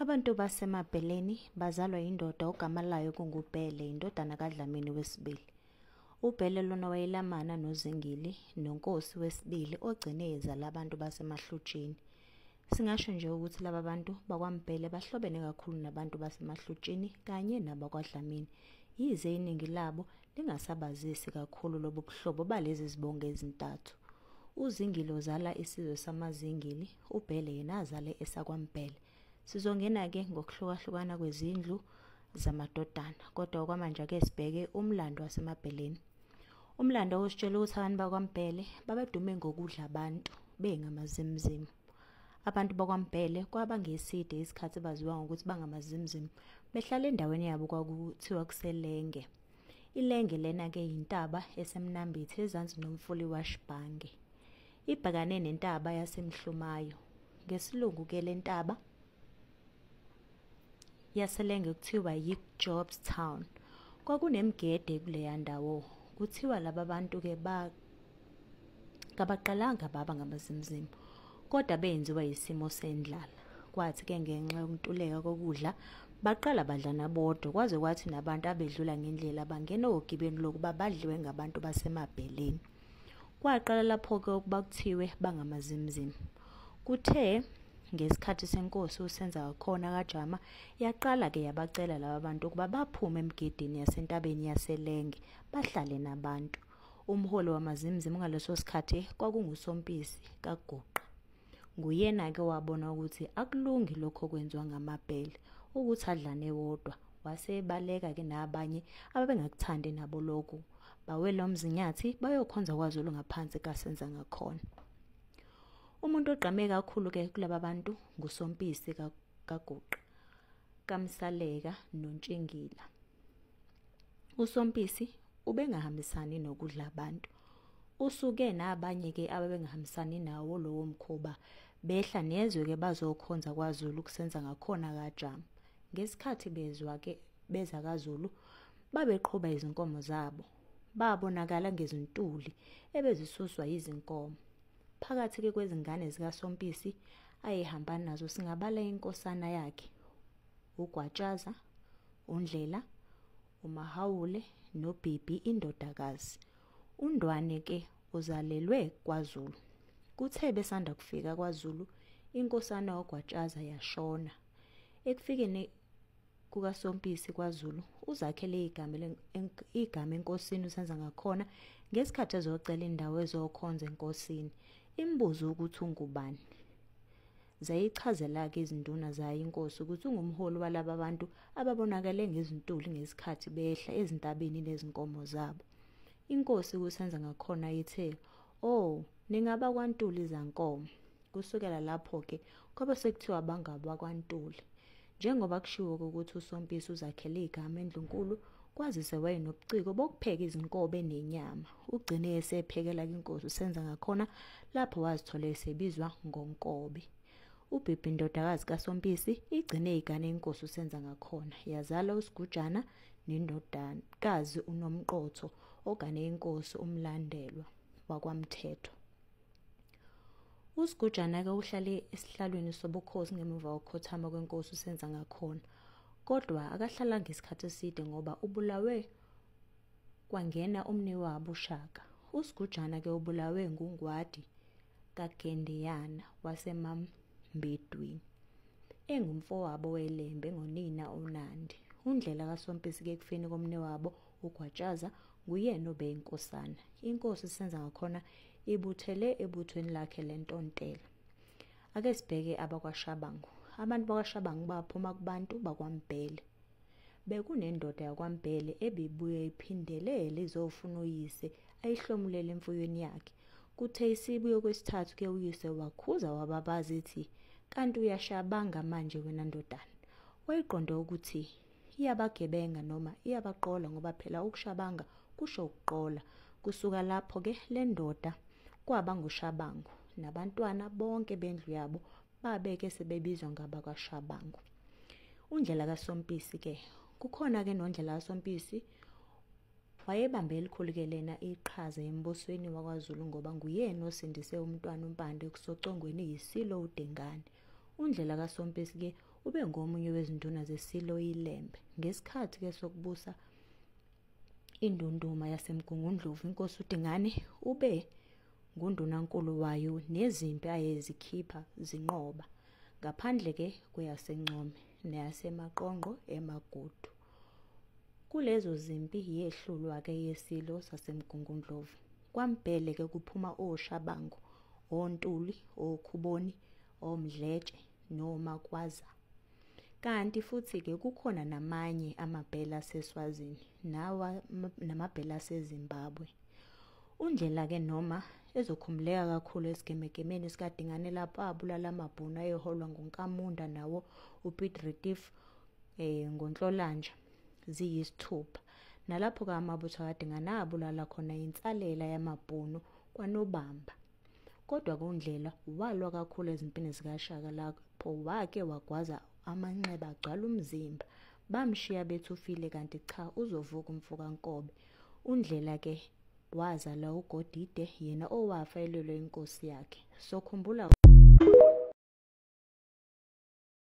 Abantu baseMabheleni bazalwa yindoda ogama layo kunguBhele, indodana kaDlamini wesibili. UBhele lona wayelamana noZingili noNkosi wesibili ogcine ezala abantu baseMahlutsheni. Singasho nje ukuthi laba bantu bakwaMbhele bahlobene kakhulu nabantu baseMahlutsheni kanye nabakwaDlamini, yize iningi labo lingasabazisi kakhulu lobu buhlobo balezi zibongo ezintathu. UZingili uzala isizwe samaZingili, uBhele yena azale esakwaMbhele. Sizongena-ke ngokuhlukahlukana kwezindlu zamadodana, kodwa okwamanje ake sibheke umlando waseMabheleni. Umlando usitshela ukuthi abantu bakwaMbhele babedume ngokudla abantu bengamazimzimu. Abantu bakwaMbhele kwabangeside isikhathi baziwa ngokuthi bangamazimzimu, behlala endaweni yabo kwakuthiwa kuseLenge. Ilenge lena-ke yintaba eseMnambithi ezansi nomfula iWashbhange. Ibhekane nentaba yaseMhlumayo. Ngesilungu-ke le ntaba yaseLenge kuthiwa yi-Jobstown. Kwakunemigede kuleya ndawo. Kuthiwa laba bantu-ke kabaqalanga baba ngamazimzimu, kodwa benziwa yisimo sendlala. Kwathi-ke ngenxa yokuntuleka kokudla baqala badlana bodwa, kwaze kwathi nabantu abedlula ngendlela bangena ogibeni lokuba badliwe ngabantu baseMabheleni. Kwaqala lapho-ke ukuba kuthiwe bangamazimzimu. Kuthe ngesikhathi senkosi uSenzangakhona kaJama yaqala-ke yabacela laba bantu ukuba baphume emigedeni yasentabeni yaseLenge bahlale nabantu. Umholi wamazimzimu ngaleso sikhathi kwakunguSompisi kaGuqa. Nguyena-ke wabona ukuthi akulungi lokho okwenziwa ngamabhele, ukuthi adlane wodwa. Wasebaleka-ke nabanye ababengakuthandi nabo lokhu. Bawela uMzinyathi bayokhonza kwaZulu ngaphansi kaSenzangakhona. Umuntu ogqame kakhulu-ke kulaba bantu nguSompisi kaGuqa, kaMsaleka noNtshingila. USompisi ubengahambisani nokudla abantu. Usuke nabanye-ke ababengahambisani nawo lowo mkhuba, behla nezwe-ke bazokhonza kwaZulu kuSenzangakhona kaJama. Ngesikhathi bezwa-ke beza kaZulu, babeqhuba izinkomo zabo. Babonakala ngezintuli ebezisuswa yizinkomo. Phakathi-ke kwezingane zikaSompisi ayehamba nazo singabala inkosana yakhe, uGwatshaza, uNdlela, uMahawule noBhibhi indodakazi. UNdwane-ke uzalelwe kwaZulu. Kuthe besanda kufika kwaZulu, inkosana uGwatshaza yashona. Ekufikeni kukaSompisi kwaZulu, uzakhele igama enkosini uSenzangakhona ngesikhathi ezocela indawo ezokhonza enkosini. Imbuzo ukuthi ungubani. Zayichazela-ke izinduna zayo inkosi ukuthi ungumholi walaba bantu ababonakale ngezintuli ngesikhathi behla ezintabeni nezinkomo zabo. Inkosi kuSenzangakhona ithe, "Oh, ningabakwaNtuli zankomo." Kusukela lapho-ke kwabe sekuthiwa bangabakwaNtuli. Njengoba kushiwo ukuthi uSompisi uzakhele igama endlunkulu, kwazise wayenobuciko bokupheka izinkobe nenyama. Ugcine esephekela inkosi uSenzangakhona lapho wazithola esebizwa ngoNkobe. UBhibhi indodakazi kaSompisi igcine igane inkosi uSenzangakhona, yazala uSigujana nendodakazi uNomqotho ogane inkosi uMlandelwa wakwaMthethwa. USigujana-ke uhlale esihlalweni sobukhosi ngemuva kokukhothama kwenkosi uSenzangakhona, kodwa akahlalanga isikhathi eside ngoba ubulawe kwangena umnewabo uShaka. USigujana-ke ubulawe nguNgwadi kaGendeyana waseMambedwini, engumfowabo weLembe ngonina uNandi. UNdlela kaSompisi-ke ekufeni komnewabo uGwatshaza nguyena obeyinkosana. Inkosi uSenzangakhona ibuthele ebuthweni lakhe lentontela. Ake sibheke abakwaShabangu. Abantu bakwaShabangu baphuma kubantu bakwaMbhele. Bekunendoda yakwaMbhele ebibuye iphindelele izofuna uyise ayihlomulele emfuyweni yakhe. Kuthe isibuye kwesithathu-ke uyise wakhuza wababaza ethi, "Kanti uyashabanga manje wena ndodana." Wayiqonda ukuthi iyabagebenga noma iyabaqola ngoba phela ukushabanga kusho ukuqola. Kusuka lapho-ke le ndoda kwaba nguShabangu nabantwana bonke bendlu yabo babeke sebebizwa ngabakwaShabangu. UNdlela kaSompisi-ke, kukhona-ke noNdlela kaSompisi wayebambe elikhulu-ke lena iqhaza embusweni wakwaZulu ngoba nguyena osindise umntwana uMpande ekusocongweni yisilo uDingane. UNdlela kaSompisi ke ube ngomunye wezinduna zeSilo iLembe. Ngesikhathi ke sokubusa iNdunduma yaseMgungundlovu inkosi uDingane ube ngundunankulu wayo nezimpi ayezikhipha zinqoba, ngaphandle ke kweyaseNcome neyaseMaqongqo eMagudu. Kulezo zimpi yehlulwa ke yeSilo saseMgungundlovu. KwaMbhele ke kuphuma oShabangu, oNtuli, oKhuboni, oMdletshe noMakwaza. Kanti futhi ke kukhona namanye amaBhele aseSwazini namabhele aseZimbabwe. UNdlela ke noma ezokhumbuleka kakhulu esigemegemeni sikaDingane lapho abulala amaBhunu ayeholwa nguNkamunda nawo uPiet Retief ngoNhlolanja ziyisithupha. Nalapho-ke amabutho kaDingane abulala khona insalela yamaBhunu kwaNobamba. Kodwa-ke uNdlela walwa kakhulu ezimpini zikaShaka lapho wake wagwaza amanxeba agcwala umzimba. Bamshiya bethi ufile kanti cha uzovuka umfokaNkobe. UNdlela-ke wazala uGodide yena owafa elwelwa inkosi yakhe. Sokhumbula